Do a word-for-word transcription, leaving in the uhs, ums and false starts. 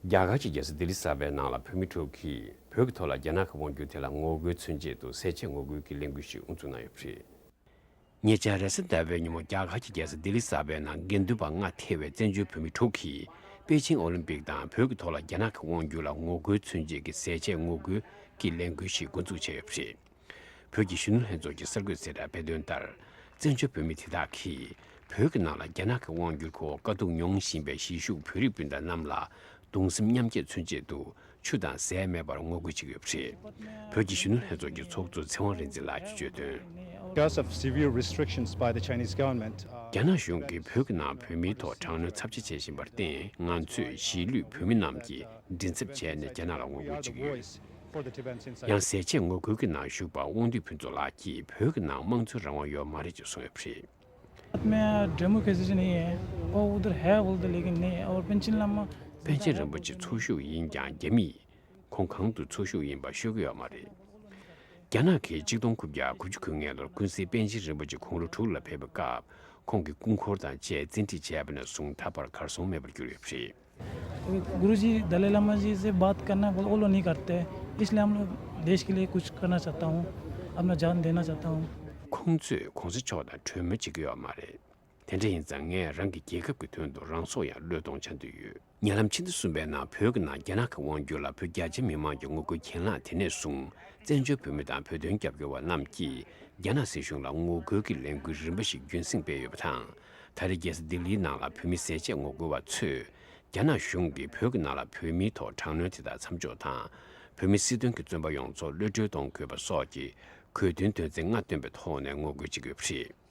རྒྱ་གར་གྱི་རྒྱལ་ས་ལྡི་ལི་གསར་པའི་ནང་ལ་བོད་མི་དྲུག་གིས་བོད་ཀྱི་ཐོག་ལ་རྒྱ་ནག་གི་དབང་བསྒྱུར་དེ་ལ་ངོ་རྒོལ་མཚོན་ཆེད་དུ་ཟས་བཅད་ངོ་རྒོལ་གྱི་ལས་འགུལ་ཞིག་དབུ་འཛུགས་གནང་ཡོད་པ་རེད། ཉེ་ཆར་རེས་གཟའ་ཟླ་བའི་ཉིན་མོ་རྒྱ་གར་གྱི་རྒྱལ་ས་ལྡི་ལི་གསར་པའི་ནང་དགེ་འདུན་པ་ལྔ་ཐེ་བའི་བཙན་བྱོལ་བོད་མི་དྲུག་གིས་པེ་ཅིང་ཨོ་ལིམ་པིག་དང་བོད་ཀྱི་ཐོག་ལ་རྒྱ་ནག་གི་དབང་བསྒྱུར་ལ་ངོ་རྒོལ་མཚོན་ཆེད་ཀྱི་ཟས་བཅད་ངོ་རྒོལ་གྱི་ལས་འགུལ་ཞིག་འགོ་འཛུགས་བྱས་ཡོད་པ་རེད། བོད་ཀྱི་གཞོན་ནུ་ལྷན་ཚོགས་ཀྱི་གསར་འགོད་གསལ་བསྒྲགས་སྤེལ་དོན་ལྟར། བཙན་བྱོལ་བོད་མི་དེ་དག་གིས་བོད་ཀྱི་ནང་ལ་རྒྱ་ནག་གི་དབང་བསྒྱུར་འོག་དཀའ་སྡུག་མྱོང་བཞིན་པའི་གཞིས་བཞུགས་བོད་རིགས་སྤུན་ཟླ་རྣམས་ལ་གདུང་སེམས་མཉམ་སྐྱེད་མཚོན་ཆེད་དུ་ཆུ་དང་ཟས་མེད་པར་ངོ་རྒོལ་བྱེད་ཀྱི་ཡོད་པ་རེད། བོད་ཀྱི་གཞོན་ནུ་ལྷན་ཚོགས་ཀྱི་ཚོགས་གཙོ་ཚེ་དབང་རིག་འཛིན་ལགས་ཀྱིས་བརྗོད་དོན། Because of severe restrictions by the Chinese government, uh, རྒྱ་ནག་གཞུང་གིས་བོད་ཀྱི་ནང་བོད་མིའི་ཐོག་དྲག་གནོན་ཚབས་ཆེ་བྱེད་བཞིན་པར་བརྟེན། ང་ཚོས་གཞིས་ལུས་བོད་མི་རྣམས་ཀྱིས་མགྲིན་ཚབ་བྱས་ནས་རྒྱ་ནག་ལ་ངོ་རྒོལ་བྱེད་ཀྱི་ཡོད། ཡང་ཟས་བཅད་ངོ་རྒོལ་གྱི་ནང་ཞུགས་པ་དབང་འདུས་ཕུན་ཚོགས་ལགས་ཀྱིས་བོད་ཀྱི་ནང་དམངས་གཙོའི་རང་དབང་ཡོད་མ་རེད་ཅེས་གསུངས་ཡོད་པ་རེད། मैं डेमोक्रेसी नहीं है, वो उधर है बोलते, लेकिन नहीं। और पंचन लामा, པཎ་ཆེན་རིན་པོ་ཆེ་འཚོ་བཞུགས་ཡིན་ཀྱང་རྒྱ་མིས་ཁོང་གང་དུ་འཚོ་བཞུགས་ཡིན་པ་ཤོད་ཀྱི་ཡོད་མ་རེད། རྒྱ་ནག་གིས་གཅིག་སྟོང་དགུ་བརྒྱ་དགུ་བཅུ་གོ་ལྔ་ལོར་ཀུན་གཟིགས་པཎ་ཆེན་རིན་པོ་ཆེ་དགུང་ལོ་དྲུག་ལ་ཕེབས་པའི་སྐབས། ཁོང་གི་སྐུ་འཁོར་དང་བཅས་བཙན་ཁྲིད་བྱས་པ་ནས་བཟུང་ད་བར་གར་སོང་མེད་པར་གྱུར་ཡོད་པ་རེད། गुरुजी, दलाई लामा जी से बात करना, वो लोग नहीं करते, इसलिए हम लोग देश के लिए कुछ करना चाहता हूँ, अपना जान देना चाहता हूँ। ཁོང་ཚོས་གོང་ས་མཆོག་དང་གྲོས་མོལ་བྱེད་ཀྱི་ཡོད་མ་རེད། དེ་འདྲ་ཡིན་ཙང་ངས་རང་གི་རྒྱལ་ཁབ་ཀྱི་དོན་དུ་རང་སྲོག་ཡང་བློས་གཏོང་བྱ་འདོད་ཡོད། ཉེ་ལམ་ཕྱི་ཟླ་གསུམ་པའི་ནང་བོད་ཀྱི་ནང་རྒྱ་ནག་གི་དབང་བསྒྱུར་ལ་བོད་རྒྱ་ཆེ་མི་མང་གི་ངོ་རྒོལ་གྱེན་ལངས་དེ་ནས་བཟུང་། བཙན་བྱོལ་བོད་མི་དང་བོད་དོན་རྒྱབ་སྐྱོར་བ་རྣམས་ཀྱིས་རྒྱ་ནག་སྲིད་གཞུང་ལ་ངོ་རྒོལ་གྱི་ལས་འགུལ་རིམ་པ་ཞིག་རྒྱུན་སྲིང་སྤེལ་ཡོད་པ་དང་། ད་རེས་རྒྱལ་ས་ལྡི་ལིའི་ནང་ལ་བོད་མི་ཟས་བཅད་ངོ་རྒོལ་བ་ཚོས། རྒྱ་ནག་གཞུང་གིས་བོད་ཀྱི་ནང་ལ་བོད་མིའི་ཐོག་དྲག་གནོན་དེ་དག་མཚམས་འཇོག་དང་། བོད་མི་སྲིད་དོན་གྱི་བཙོན་པ་ཡོངས་རྫོགས་གློད་གྲོལ་གཏོང་དགོས་པ་སོགས་ཀྱི་དགོས་འདུན་དོན་ཚན་ལྔ་བཏོན་པའི་ཐོག་ནས་ངོ་རྒོལ་བྱེད་དགོས་པ་རེད།